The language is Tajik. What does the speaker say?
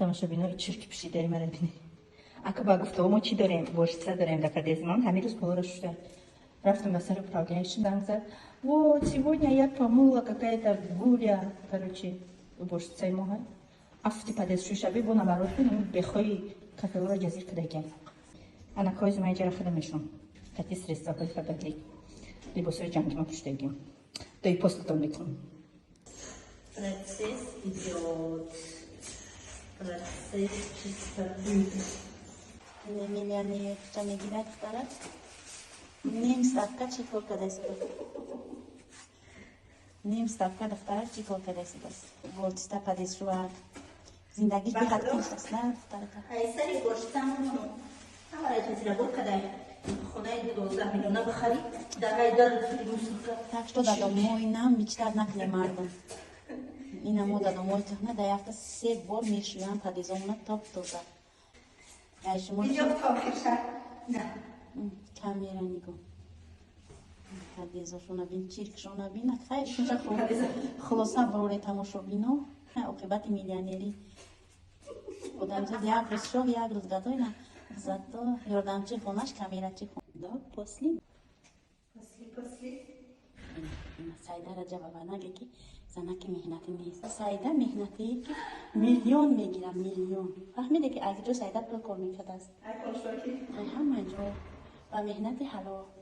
Тамошобино, чирки пӯшидаи мара бинед. Ака, ба гуфтаҳо, мо чӣ дорем? Уборщица дорем дар подъездмон. Ҳамин рӯз полора шушта рафтам, ба сари управляющий занг зад: «Вот сегодня я помыла, какая-то Гуля». Короче, уборщицаи мо ҳай афти подъезд шушаби бо наоборот бехои кафелора ҷазир кардагиам. Анакҳои зумаи ҷара хада мешон кати средствоҳои Фаберлик, либосҳои ҷанги ма пӯшидагим. Дои постатон мекунам. Процесс идет. Процесс чистоты. Миллионер ча мегирад, духтарак? Ним ставка чӣ кор кардааст? Ним ставка, духтарак, чӣ кор кардааст? Уборщица, подъездшувак. Зиндагиш беҳад пеш аст, на, духтарака? Сари уборщицам ҳамара ҷазирабор кадай, хонаи 12 миллиона бихарӣ, дарай дар. Так что дадомои нам мечтать накунем, мардум. Ина мо дадомои кӯҳна дар як ҳафта се бор мешӯянд подъездомона, топ тоза. Ай шумо камера нигоҳ, подъездошона бин, чиркшона бин. Хайр, шунча хулоса броре, тамошобино, оқибати миллионерӣ: одамзод як рӯз шоҳ, як рӯз гадой, на зато ёрдамчи хонаш камерачи. До, после. После. Саида Раҷабова, наге ки занаки меҳнатӣ нест. Саида меҳнатие ки миллион мегирад, миллион. Фаҳмиде ки аз ҷо Саида пул кор мекардааст? Ҳама ҷо ба меҳнати ҳалол.